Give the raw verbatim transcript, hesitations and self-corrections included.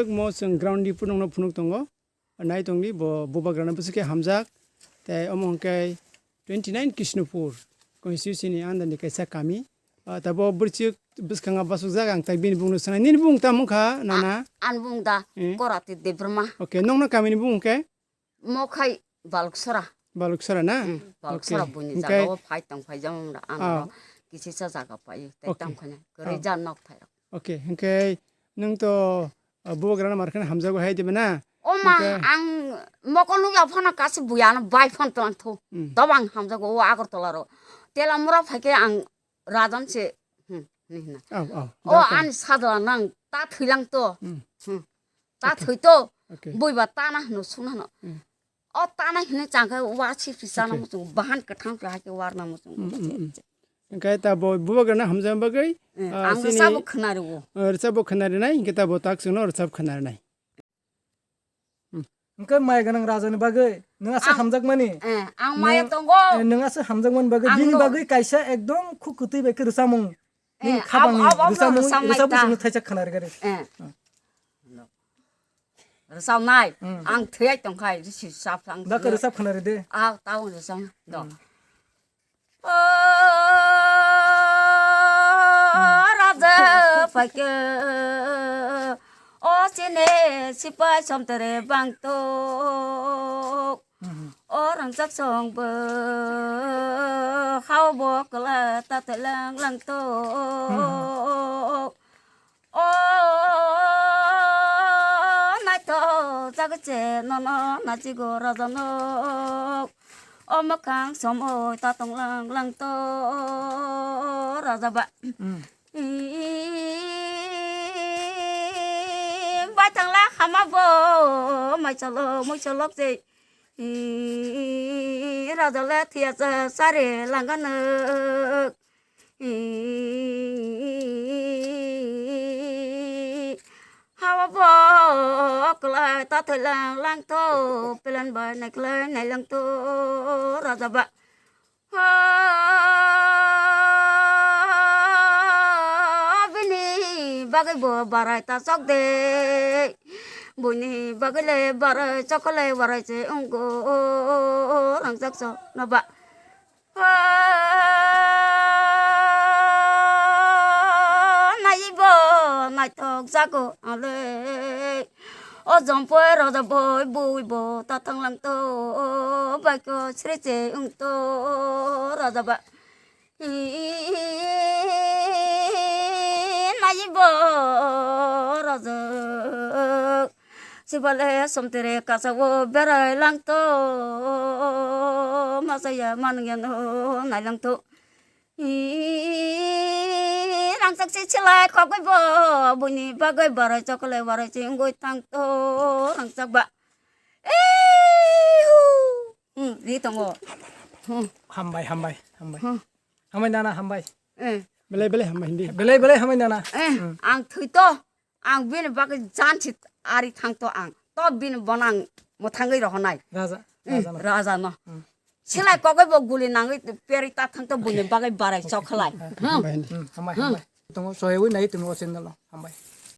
Mo chwng ground ni phunukno phunuk tongo. Nai tongdi bo bubagrano bwswk khe hamjak. Tei omo hwnkhe twenty nine Krishnapur constituency ni under ni kaisa kami. Ah, tabo bwrwchwk bwskango bachukjak, ang tai bini bumungno swngnai. Nini bumung tamo wngkha, nana? Ani bumung da Eh? Korati Debbarma. Okay, nokno kamini bumung khe? Mo khai Baluksora. Baluksora na? Hmm, Baluksora Okay. buini Hingke jaga o phai tong phai jamo mura Ah. ano kisi sa jaga pai tei Okay. tong khanya kwrwi Ah. jan nok thai rok. Okay, hingke nung to ah, bubagrano mar kheno hamjago hai dibe na? O ma Hingke ang mokol nukya phano kasi buya no bai phon tlang thu. Hmm. Tobang hamjago o Agartala ro. Tela mura phaike ang Rajan se, hmm, ni hina. Au, au. O Da to. Ani sadla nang ta thwilang to. Hmm. Hmm. Ta Okay. thwi to. Okay. Boiba ta na hino suna no. Hmm. O ta na hino changkhe wa si pisa na Okay. muchung bahan kwthang khe hake war na muchung. Hmm, hmm, hmm. Hingke ta bo bubagrano hamjak bagwi, Eh, ah, ang sini, rwchabo khwnari o. ah, rwchabo khwnari nai, hingke ta bo tak chwngno rwchab khwnari nai. Hwnkhe maya gwnang rajani bagwi nwng aswk Ang hamjakmani. Eh, ang Nwng, maya tongo. eh, nwng aswk hamjakmani bagwi, Ang bini no. bagwi kaisa ekdom khuk kwtwi bai khe rwchapmung. Nini Eh, khabangni ab-, ab-, ab-, rwchapmung, rwchapmung rwchapmung ta. Thaichak khwnari gari. Eh. Ah. Rwchapnai. Hmm. Ang thwiwi tongkhai, risi sap ang Dakhe thwiwi. Rwchap khwnari de. Ah, tao rwchapna. Do. Hmm. O raja phaikhe, o chini sipai somtere bangtok. Mhm. O rangchak songbo, hao bo kwla ta thailang langtok. Mhm. O naithok jagwi se nono nachigo rajanok. O mwkhang somoi ta tonglang langtok raja ba. Mm. Bai thangla hama bo maisolok muisolok se. Raja le thiya sa sari langano. Hawa bo kwlai ta thailang langtho, pelan bai naiklai nailangtho, raja ba. Ha, bini bagwi bo barai ta sok de. Buini bagwi le barai sok le barai se wngkho, rangchak so no ba. Naibo naithok jago ale. O jompoi rajaboi buibo ta thanglangto baikho srese wngto rajaba. Naibo rajak. Sibale somtere kasao berai langto, masaya manung yano nai langto. Rangchak si chilai khogoi bo, buini bagoi barai chokole barai si wngoi tangto, rangchak ba. Ei hu. Hmm, ri tongo. Hmm. Hambai, hambai, hambai. Hmm. Hambai nana, hambai. Eh. Belai, belai hambai hindi. Belai, belai hambai nana. Eh, Hmm. Ang thwito. Ang bini bagwi jansi ari thangto ang. To bini bono ang mwthangwi rohonai. Raja, Hmm, raja no. Raja no. Hmm. Silai kogwi bo guli nangwi peri ta thangto buni bagwi barai chokhalai. Hmm. Hambai hindi. Hmm, hambai, Hmm. hambai. Tongo soywi nai tongo channel o. Hambai.